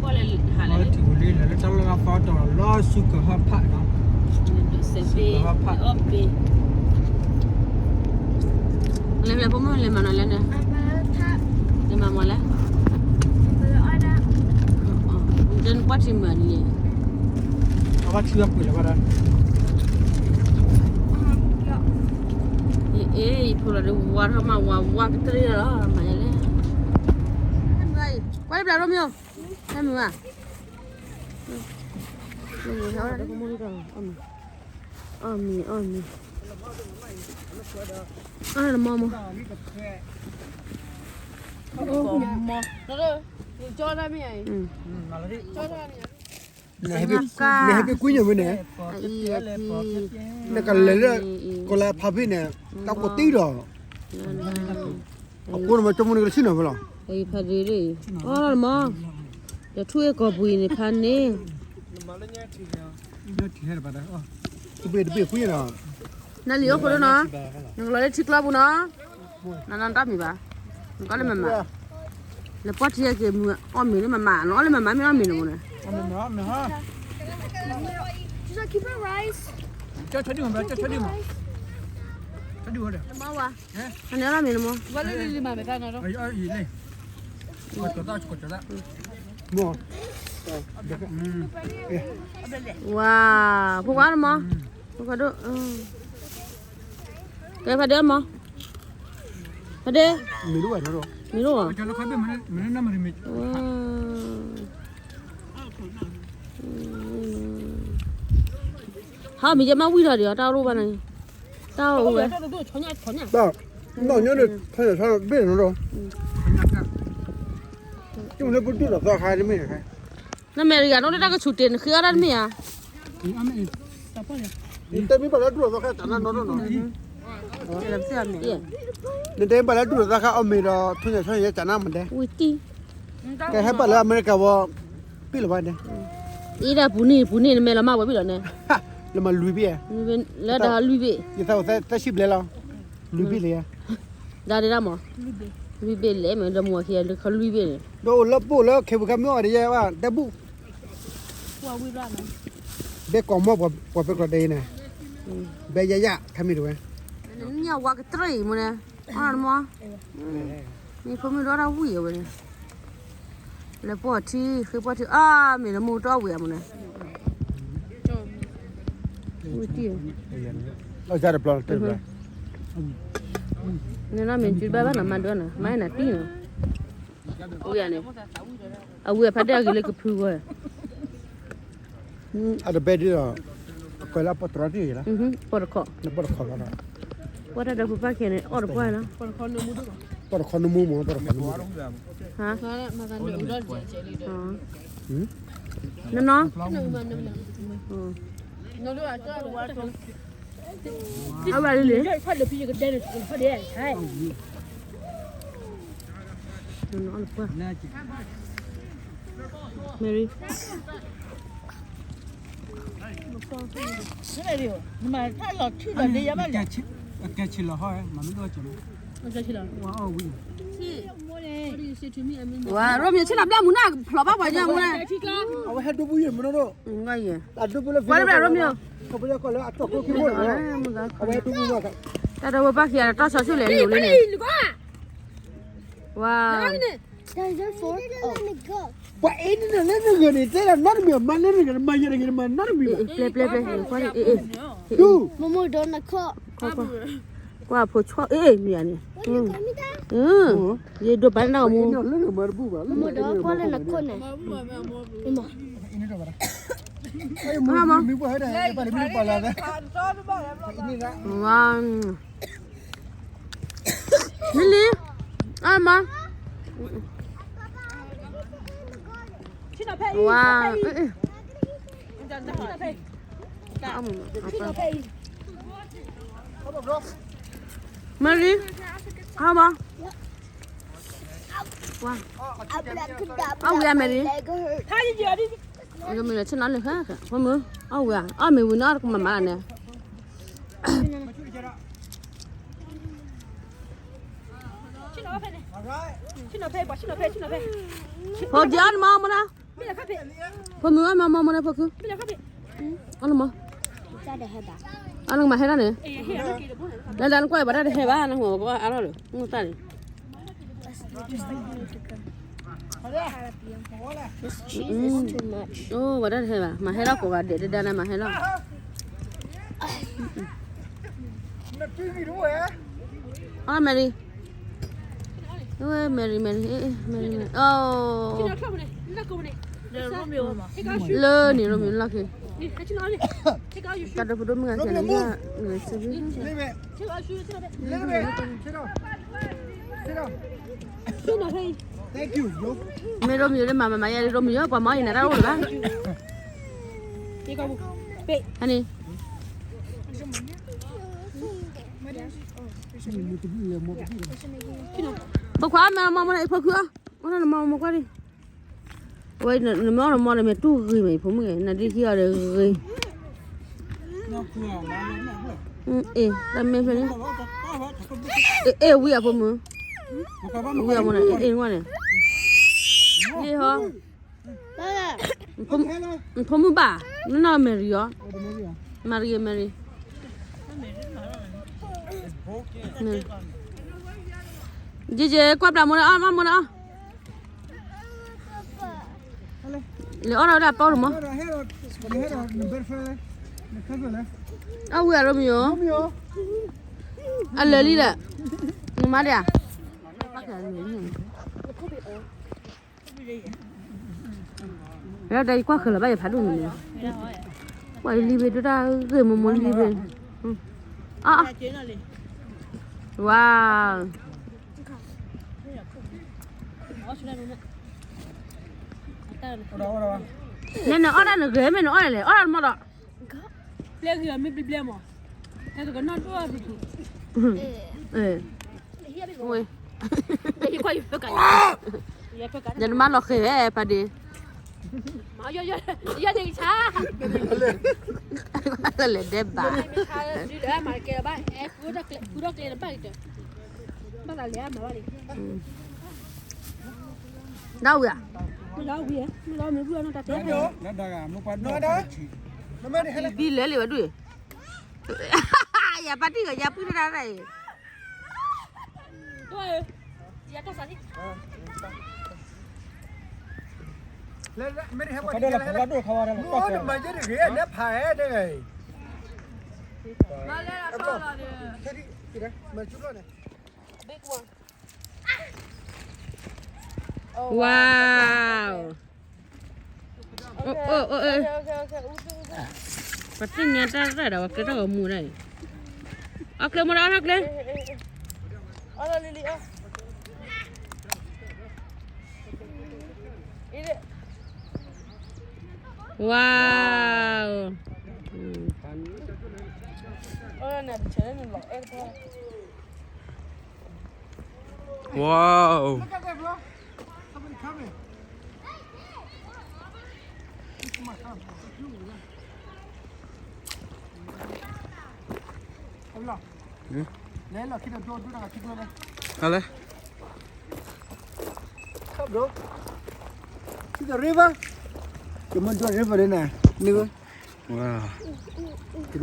ထံၣ်ဝံၤလံ လဲၤလၢတၢ်လီၢ်ဂၤဖီတီၤလီၤ ဆူကဟီၣ်ဖးနီၤ, ဆူကဟီၣ်ဖး, လဲၤလဲၤဖိမုၣ်လဲၤမၤနီၤလဲၣ်န့ၣ်, လဲၤမၤမၤလဲၣ်, ဒ်နကွၢ်ထံမၤန့ၣ်, အဝဲထံဝဲပှ့ၤလီၤဘၣ်ဒီး, အ့ၣ် ယဖိလီၤဒီးဝါထီၣ်မး ဝါဝါကတရံၣ်လီၤ မၤလဲၣ်, ကွၢ်လၢဘျးရိမ့ၤ, တမုာ်ဘၣ်, အီၣ်မ့ၤ အီၣ်မ့ၤ, အီၣ်မ့ၤ, အီၣ်မ့ၤ, အီၣ်မ့ၤ, အီၣ်မ့ၤ, နဟဲပ့ၤကွံာ်ညါမ့ၢ်န့ၣ်, နကလဲၤလၢ ကီၢ်လၢဖးဖ့န့ၣ် တၢ်ကိးတံၢ်ဒီး အဃိန့ၣ်မ့ၢ်ကၠီမုၢ်နကလၢဆ့ၣ်နီၤဖဲလီၤ, ဖးဒ့လံ, အီၣ်မး, ဒီးထူၣ်အဲၣ်ကီၢ်ပူၤအံၤန့ၣ်ဖးန့ၣ်, တဘ့ၣ်တဘ့ၣ်ကွံာ်ဒီး, နလံၤအိၣ်ဃိဒိၣ်နီၤ, နကလီၤလၢထံကျီပူၤနီၤ, နနတၢ်မံၤဘၣ်, နကအီၣ်လၢမမၤ, နပှၢ်ထံဟဲက့ၤမုာ်အီၣ်မ့ၤလၢမမၤ, နအီၣ်လၢမမၤမ့ၢ်အီၣ်မ့ၤန့ၣ်မ့ၢ်န့ၣ်, ဝါ, ဖိခွါန့ၣ်မး, ဖိခွါဒိၣ်, ကဲဖးဒ့မး, ဖးဒ့, မ့ၢ်ဒိၣ်ဧါ, ဟးမ့ၢ်ယဲမးဝံၣ်ထီၣ်ဒံးအီၤ တၢ်အိၣ်ဘၣ်န့ၣ်, တၢ်အိၣ်ဝဲ, နီၢ်ညီန့ၣ် ထီၣ်ညါထီၣ်ဘ့ၣ်နီၤဒီး, ကၠိန့ၣ်ပဒူၣ်ဒီးသီခါတမ့ၢ်, နမဲာ်တဂၤနီၣ်လၢတၢ်ကဆူးတ့ၢ်နဃ့အီၣ်တၢ်တမ့ၢ်ဧါ, နတဲမ့ၢ်ဘၣ်လၢဒူၣ်ဒီးသီခါတၢ်နါနီၢ်နီၢ်နီၤ, နတဲမ့ၢ်ဘၣ်လၢဒူၣ်ဒီးသီခါအီၣ်မ့ၤဒီး ထီၣ်ညါထီၣ်ညါယဲကနၣ်မးဒဲ, ကဟဲဘၣ်လၢအမဲရကၤဝဲ, ပ့ၢ်လီၤဘၣ်ဒဲ, အံၤဒၣ်ပူၤန့ၣ် ပူၤန့ၣ် နမဲာ်လီၤမၢ်ဝဲဘ့ၣ်လီၤန့ၣ်, လၢမၤလွံၢ်ဘ့ၣ်, လၢဒၣ်လွံၢ်ဘ့ၣ်, ယသးအိၣ်သၢဆံဘျဲၣ်လီၤ, လွံၢ်ဘ့ၣ်လၢယၤ, ဒၣ်ဒဲဒၣ်မး, လွံၢ်ဘ့ၣ်လဲၣ်မ့ၢ်ဒီးမ့ၢ်ဝဲခံဂၤဒုးခီလွံၢ်ဘ့ၣ်န့ၣ်, ဒီးအိၣ်လၢပအိၣ်လၢခဲပူၤခါမ့ၢ်အီၤဒ်ယဲဘၣ် တဲဘူၣ်, ဘဲကိးမီၢ်ပှၤပဲကြၢးဒဲအံၤန့ၣ်, ဘဲယၤယၤ ခဲမံၤတဝဲ, နဝါကတြၢၣ်အံၤမ့ၢ်န့ၣ်, အီၣ်မး, မ့ၢ်ဖိမုၣ်ဒီးတၢ်ဝံၣ်အဝဲန့ၣ်, လဲၤပှီၢ်ထံ ဃ့ပှီၢ်ထံ အါမ့ၢ်လၢမိၢ်တအီၣ်ဝံၤအမ့ၢ်န့ၣ်, ဝံၣ်တံၢ်, အီၣ်တပျီ, နနီၢ်မ့ၢ်စုဘၣ်ဘၣ်နမါဒွဲၣ်နၤ မါနၤတံၢ်နီၤ, ဝံၤန့ၣ်, အဝံၤအဖါဒဲအဂ့ၤလၢကဖုဂီၢ်, အတဘဲဒ်ဒီး, အကွဲးလၢပီၢ်တြီတံၢ်လီၤ, ပီၢ်တခီ, ပီၢ်တခီလီၤ, ပှၤတၢ်ဒီးဖိပၢ်ခဲန့ၣ် အီၣ်တပှၢ်လီၤ, ပီၢ်တခီနမူမ့ၢ် ပီၢ်တခီနမူ, နနီၢ်, အဝဲလံ, နနီၢ်လၢပှၢ်, Mary, ကဲဆ့လီၤဟီ, မၤမ့ၢ်ဒိၣ်ကဲ, ဝါ ရိမ့ၤဆ့လီၤဘျၣ်မူနၢ်ဖျိးဘၣ်ပှၤညါမူနၢ်, အဝဲဟဲဒိပူၤယဲၢ်မနီၢ်, ကွၢ်လၢဘျၣ်ရိမ့ၤ, ကွၢ်လၢဘျၣ်ရိမ့ၤ, အဝဲဒိပူၤ, တၢ်တဝဲပၢ်ခံဂၤတၢ်ဆီဆူၣ်လဲၤလိၤလံန့ၣ်, ဝါ ပှၤအ့န့ၣ်နၤလၢနဂၤန့ၣ် တဲဒၣ်နီတမံၤ မၤလၢနဂၤန့ၣ် မၤယဲတဂ့ၤ မၤနီတမံၤဘၣ်, ပျဲပျဲပျဲ, ကွၢ်, ကွၢ်ဖိဆွီၣ်အ့ၣ်မံၤန့ၣ်, ယဒိးပာ်န့ၢ်တၢ်ဂီၤမူ, မ့ၢ်ဒီးကွၢ်လၢနခိၣ်န့ၣ်, မ့ၢ်, ဝါ မ့ၢ်လံ, အါမး, ဝါ, Mary, အါမး, ဝါ, အဝံၤ Mary, မ့ၢ်ဆ့ၣ်နီၤလၢဃါ, ဖိမုၣ်, အဝံၤ အီၣ်မ့ၤဝံၤန့ၣ် အီၣ်ကမၤမၤန့ၣ်, ဖိဒံအီၣ်နမါမနၤ ဖိမုၣ်အီၣ်မ့ၤမ့ၤန့ၣ်ဖိခု, အီၣ်လၢမ့ၤ, အီၣ်လၢမ့ၤဟဲဒၣ်န့ၣ်, လၢဒၣ်နကွၢ်ဘၣ်တၢ်တဟဲဘၣ် နဟိကဘၣ်အါထီၣ်လၢ မုၢ်သၣ်န့ၣ်, အိၣ်ဘၣ်တၢ်တဟဲဘၣ် မၤဟဲလီၤကိးဂၤဒဲးတဒါန့ၣ် မၤဟဲလီၤ, အီၣ် Mary, Mary, Mary, Mary, အိၣ် လၢန့ၣ် ရိမ့ၤလီၢ်ခံ, တၢ်ဒိၣ်ဖိဒိၣ်မုၣ်ဂၤကဲန့ၣ်, မ့ၢ်ရိမ့ၤလၢမၤမၤမၤယဲ ရိမ့ၤယဲ ပှၤမၤအီၣ်ယဲနၤတၢ်အိၣ်လၢၤဘၣ်, န့ၣ်, ဖိခွါမၤမၤမၤန့ၣ် ဖိခွါ, အိၣ်နမၤမၤကွၢ်ဒံး, ဝဲနမၤအီၣ်နမၤန့ၣ် မ့ၢ်တူၢ်ဂ့ၤမး ဖိမုၣ်ဂ့ၤ နဒ်ခံအီၤဒီးဂ့ၤ, အ့ၣ် တၢ်မ့ၢ်ဖဲန့ၣ်, အ့ၣ် ဝံၤအဖိမုၣ်, ဝံၤအဖိန့ၣ် အ့ၣ် ဝဲန့ၣ်, ယဟီ, ဖိမုၣ်ဘၣ်, နနီၢ် Mary အီၤ, Mary, Mary, ယယကွၢ်ဘျးမိၢ်န့ၣ်အီၣ် မၤမိၢ်န့ၣ်အီၣ် လဲၤအီၣ်ဒၣ်ဝဲဒၣ်ပီတမီၤ, အဝံၤအရိမ့ၤယိၤ, အလၢာ်လံဒီး, နမါဒၣ်ဧါ, လၢတၢ်ယကွၢ်ဃဲၤလီၤဘၣ်ယဖးဒိၣ်န့ၣ်, ပှၤလံဘ့ၣ်ဒိၣ်တၢ်ဂ့ၢ်မိၢ်မိၢ်လံဘ့ၣ်, အါ, ဝါ နဲနအီၣ်ဒၣ်နဂဲၤမ့ၢ်နအီၣ်ဒၣ်လဲၣ် အီၣ်ဒၣ်တမီၢ်ဒီး, ပျဲဂ့ၤမ့ၢ်ဘျဲဘျဲမး, တကနီၣ်ဒိၣ်, ဝဲ, ယနမါလီၤဃဲၤဝဲဖးဒ့, ယန့ၣ်ဆါ, လဲၤဒဲးဘၣ်, မၤကဲဘၣ်, ဃုထီၣ်ကျဲ, ဘၣ်သးလဲၤမၤဘၣ်န့ၣ် ဒၣ်ဝံၤဧါ, ဒ်လဲၣ်လံဝဲဒၣ်, ယပာ်တံၢ်ဂၤယပှံၢ်တၢ်တၢ်အံၤ, Wow. ပသ့ၣ်ညါတၢ်ရၣ်ဒီး ပကျဲထီၣ်ဂီၤမူဒၣ်အံၤ, အီၣ်ကျဲမ့ၢ်ဒီးအီၣ်ကျဲ, ဝါ, ဝါ, လဲၢ်, ကမၤဒိၣ် river န့ၣ်, န့ၣ်, ကမၤဒိၣ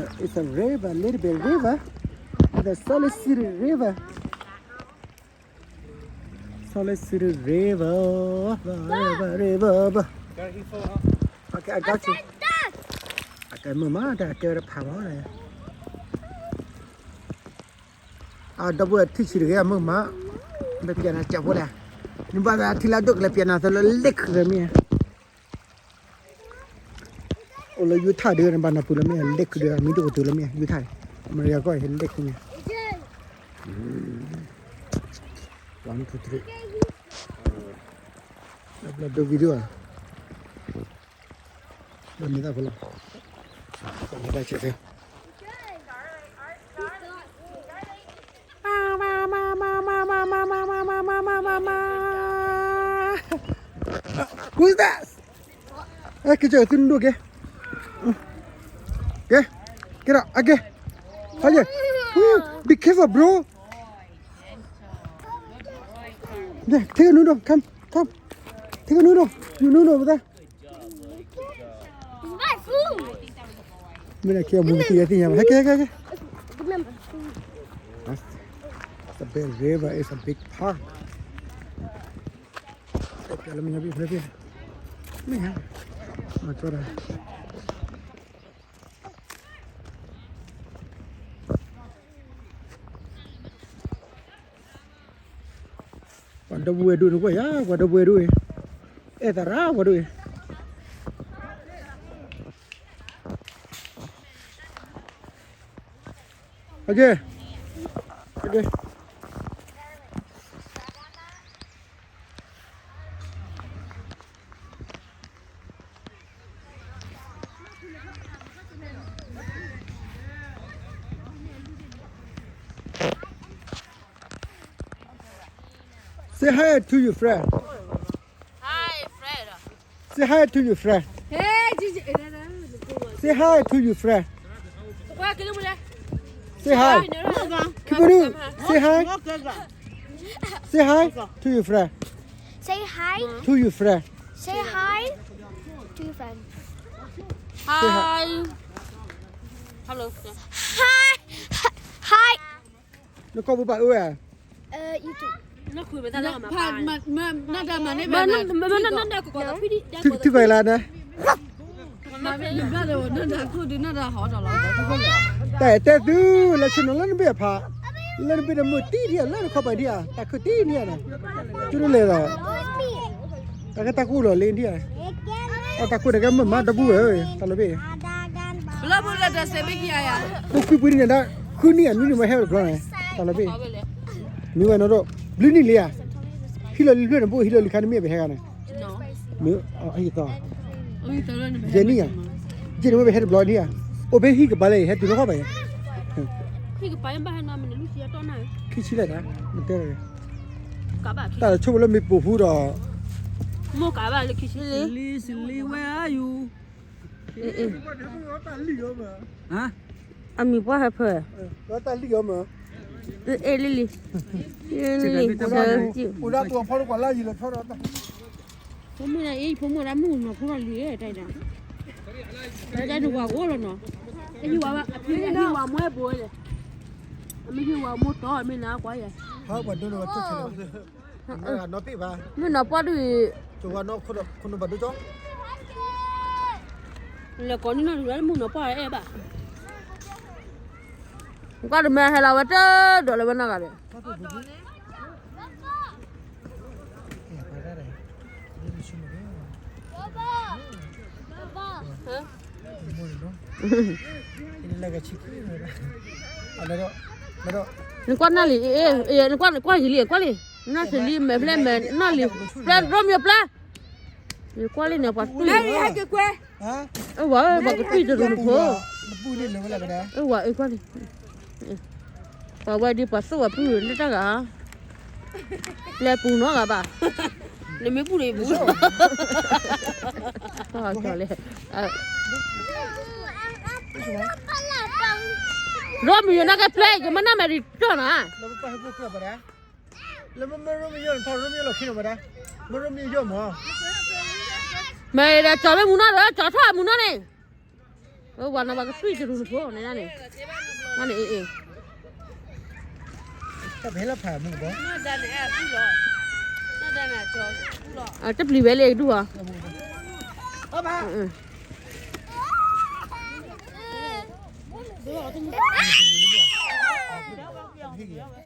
်, it's a river, little bit river, the Salt Lake City River, Salt Lake City River, river, river, okay, I got you, အကဲမုာ်မး တၢ်ကဲဝဲတဖးမး, အဒီပုၢ်ဝဲၢ်ထံၣ်ဆံးတဂ့ၤ အမုာ်မး, ပပျဲနၤကၢဖိလဲၣ်, နဘၣ်သးထံလၢဒိၣ်ကလဲၤပျဲနၤသလၢလ့ၣ်ခုဒီးမ့ၢ်, အိၣ်လၢ Utah ဒီး နဘၣ်နၢ်ပၢၢ်လၢမ့ၢ် လ့ၣ်ခုဒီး မ့ၢ်ဒိၣ်ကတၢၢ်လၢမ့ၢ် Utah, အမဲရကၤကီၢ် လ့ၣ်ခုမ့ၢ်, one, two, three, ဘျီဒိ video ဧါ, ဘၣ်မ့ၢ်တၢ်ဖိလီၤ, ဘၣ်မ့ၢ်တၢ်ဆဲးဆဲး Who's that? အဲ က့ၤကၢၤသုနဒိၣ်က့ၤ, က့ၤ, က့ၤဒီး အက့ၤ, ဟဲက့ၤ, be careful bro, Take a noodle, come, come. Take a noodle. You noodle over there. It's my food. မ့ၢ်နကဲမူကသံၣ်သ့ၣ်ညါဘၣ် ဟဲကဲ ဟဲကဲ ဟဲကဲ Remember. That's a big river, it's a big park. တဲပျဲလၢမ့ၢ်ညါဘ့ၣ်ဖဲဘ့ၣ် မ့ၢ်ညါ မၤကၠီတၢ် ပှၤဒီပုၢ်ဝဲၢ်ဒိၣ်န့ၣ်ကွၢ်ယၤ ပှၤဒီပုၢ်ဝဲၢ်ဒိၣ်အံၤ အဲၣ်သရၣ်ပှၤဒိၣ်အံၤ Okay. Okay. Say hi to your friend. Hi, friend. Say hi to your friend. Hey, Gigi. Say hi to your friend. Say hi. Kiperu, say hi. Say hi to your friend. Say hi. To your friend. Say hi to your friend. Hi. Hello. Hi. Hi. နကိးပပၢ်အၢဧါ YouTube. နတၢ်မၤန့ၣ်ဘၣ် ထုကလါန နတၢ်ခိၣ်ဒုးနတၢ်ဟီၣ်ဒီးလီၤ တၢ်အဲၣ်တဲသုလၢဆ့ၣ်နီၤလၢနဘ့ၣ်အဖး လၢနဘ့ၣ်တမုာ်တံၢ်ထံၣ်ဧါ လၢနခီပၤထံၣ်ဧါ တၢ်ခုၣ်တံၢ်နံၣ်ဧါန့ၣ် ကၠူတလဲၤဒီး တၢ်ကတၢ်ကူၣ်လီၤလ့ထံၣ်ဧါ အတၢ်ကူၣ်တကဲမုာ်မးဒီပုၢ်ဝဲၢ် တၢ်လီၤဘ့ၣ် လၢပူၤလၢတၢ်စဲးဘ့ၣ်ခံဂၤယၤ ပူၤကွံာ်ပူၤနံၣ်န့ၣ်ဒၣ် ဃုနံၣ်ဧါ နွံနံၣ်မ့ၢ်ဟဲတဘျီန့ၣ် တၢ်လီၤဘ့ၣ် မ့ၢ်ဝဲနီၢ်ဒိၣ် ဘျုးနံၣ်လံဧါ ဟံးလီၤလံဖျၢၣ်န့ၣ် ဘိၣ်ဟံးလီၤလံခါန့ၣ်မ့ၢ်ပဟဲဂၤန့ၣ် မ့ၢ်အဟံၣ်သီ ယဲၢ်နံၣ်ဧါ ယဲၢ်နံၣ်မ့ၢ်ပဟဲတဘျီနံၣ်ဧါ အိၣ်ဖဲဟံၣ်ကပၤလဲၣ် ဟဲတုၤလၢခီပၤယဲၢ် ဟံၣ်ကပၤယဲၢ်ဘၣ်ဟဲနီၤမ့ၢ်နလူၤဆံအတီၢ်နၢ် ခံဆံလဲၣ်ဒၣ် နတဲ တၢ်ဆိကမိၣ်လၢမ့ၢ်ပိာ်ဖူဒီး မိၢ်ကးဘၣ်လၢခံဆံလံ အမံၤပှၢ်ဟဲဖၢ အဲ လံလံ ဖိမုၣ်ဒၣ်အံၤ ဖိမုၣ်ဒၣ်မုၣ်နီၤဖိလီၤလံၤတၢ်ဒၣ် တၢ်ဒၣ်နဝၤဂိၢ်လီၤနီၤ အဟံၣ်ဝၤမွဲဘိလဲၣ် အမ့ၢ်ဟံၣ်ဝၤမိၢ်တီမ့ၢ်နၤကွၢ်ယဲ နီၢ်ပှၢ်ဒိၣ်န့ၣ်ဝဲ မ့ၢ်နီၢ်ပှၢ်ဒုး လဲၤကိးန့ၢ်နီၢ်ဒုးလၢမုၢ်နီၢ်ပှၢ်အဲၣ်ဘၣ် ကွၢ်တမ့ၢ်ဟဲလီၤဝဲတဒီးလၢဝဲနီၢ်ဂၤဒီး နကွၢ်နီၢ်လံ နကွၢ်ကွၢ်ယံၤလံ ကွၢ်လံ နီၢ်စလံမဲာ်ဖျဲၣ်မဲာ်နီၢ်လံ ဖျဲၣ်ရိမ့ၤဖျဲၣ် နကွၢ်လံန့ၣ် ပှၤတူၢ် အဝဲ ပှၤကတူၢ်တရူးနဖိ အဝဲ ကွၢ်လံ ပှၤဝဲဒ်ပှၤသူၣ်ဝဲပုၢ်လၢတၢ်ဂၤ ပျဲပူၤနီတဂၤဘၣ် နမ့ၢ်ပူၤန့ၣ်ပူၤ လဲၣ် ရိမ့ၤယိၤနာ်က့ဖျဲၣ် ယမ့ၢ်နီၢ်မဲာ်ဒ်ကၠီၢ်နီၤ လၢမ့ၢ်ရိမ့ၤယိၤန့ၣ် ထီၣ်ရိမ့ၤယိၤလီၢ်ခံန့ၣ်ဝဲဒၣ် မ့ၢ်ရိမ့ၤယိၤမး မ့ၢ်ဒီးကၠီၤလၢမူနီၢ်ဒီး ကၠီၤထီၣ်မူနီၢ်န့ၣ် ဝဲဝၤနီၤ ပှၤကသွံၣ်တရူးနဖိန့ၣ်န့ၣ် န့ၣ်အ့ၣ်အ့ၣ် တၢ်ဖဲလၢဖးမုၢ်ကဘီ တပျံၤဝဲလၢဒူၣ်ဟီ ဟ့ၣ်